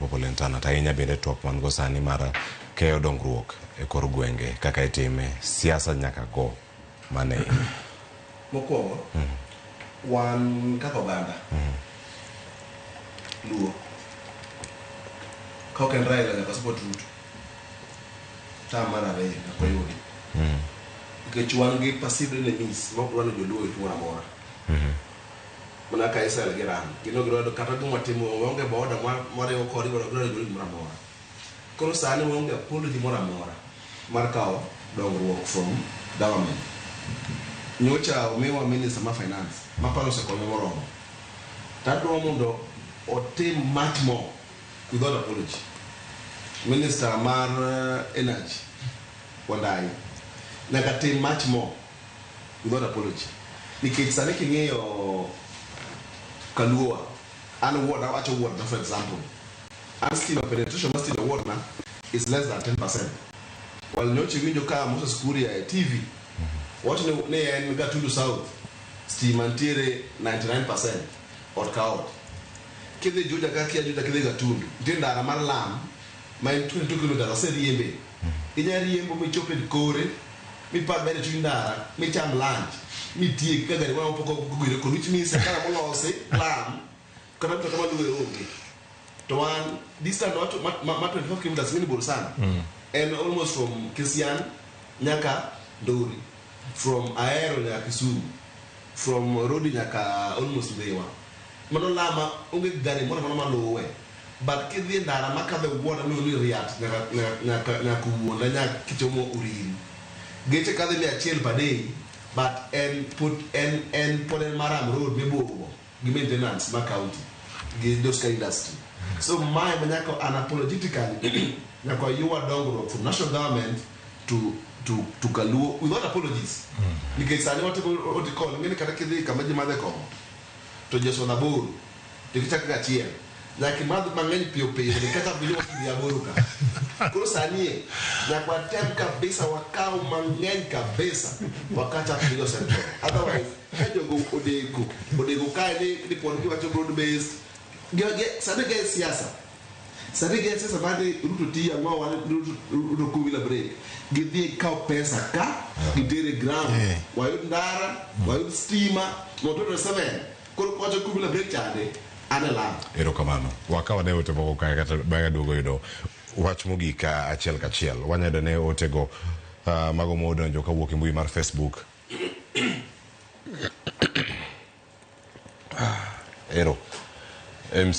Popolintana to ahinya bende twak man go sani mar keyo dongruok e kor gwenge kaka itime siasa nyaka go mane Mokwongo, wan kaka oganda Luo, ka ok en Raila nyaka support Ruto. Term mar ariyo nyaka oyudi. Nikech wan gi perceived enemies ma ok dwa ni joluo oyud gimoro amora. Mana ka Israel gi Iran. Gin ok gidwa kata gima watimo waonge border mwariwo kodgi ok gidwa ni joluo gimoro amora. Koro sani waonge apology moro amora mar kawo dongruok from government. Nyocha omiwa minister ma finance maparo osekonyo moromo. Tadwa mondo otim much more without apology. Minister mar energy Wandayi nyaka tim much more without apology. Nikech sani king'iyo kaluowa an ward awacho ward na for example an stima penetration mar stima ward na is less than 10%. While nyocha iwinjo ka Moses Kuria e TV wacho ni en Gatundu South stima nitiere 99% ot ka ot. Kidhi Juja ka kia Juja kidhi Gatundu nitie ndara mar lam ma en 22 kilometers aseriembe. Inya riembo michop e kore mipar ber e chuny ndara micham lunch mitiek ka gari moro pok ogwire kod which means ndara molosi lam kata mtoka maluwe onge. To wan distance ma 25 kilometers ng'eni bor sana. En almost from Kisian nyaka Ndori. From Ahero nyaka Kisumu. From Rodi nyaka almost Ndhiwa. Mano lama onge gari moro amora maluwe. But kidhi e ndara makadho e wuoda miluongo ni Riat nyaka Wuonda nyaka kichomo Uriri. Geche kadho 100 per day but en pod en pod en maram road mibugo gi maintenance ma county gi Joska industry. So mae ma nyaka unapologetically nyaka waywa dongruok from national government to Kaluo without apologies. Nikech sani watimo what you call ing'eni kata kidhi kama ji madhe kong'o to ji osodho aboro to gichako gi achiel nyaka imadh mang'eny piyo piyo mondo ikata winjo kidhi aboro ka. Koro sani e nyaka watem kabisa wakaw mang'eny kabisa wakachak gi jo central. Otherwise ka jogo odeko kae ni pod giwacho broad based sani ge siasa. Sani ge siasa mar ni Ruto tiyo ang'o wan Ruto kuwila break. Gidhi kaw pesa ka gitere ground. Wayud ndara, wayud stima, mondo 27 koro kwacho kuwila break chande an e lam. Erokamano. Wakaw ane ote moko kae kata bang'e duogo yudo wach mogik achiel kachiel. Wanyayudo ne otego mago modonjo kawuok e mbui mar Facebook. Ero.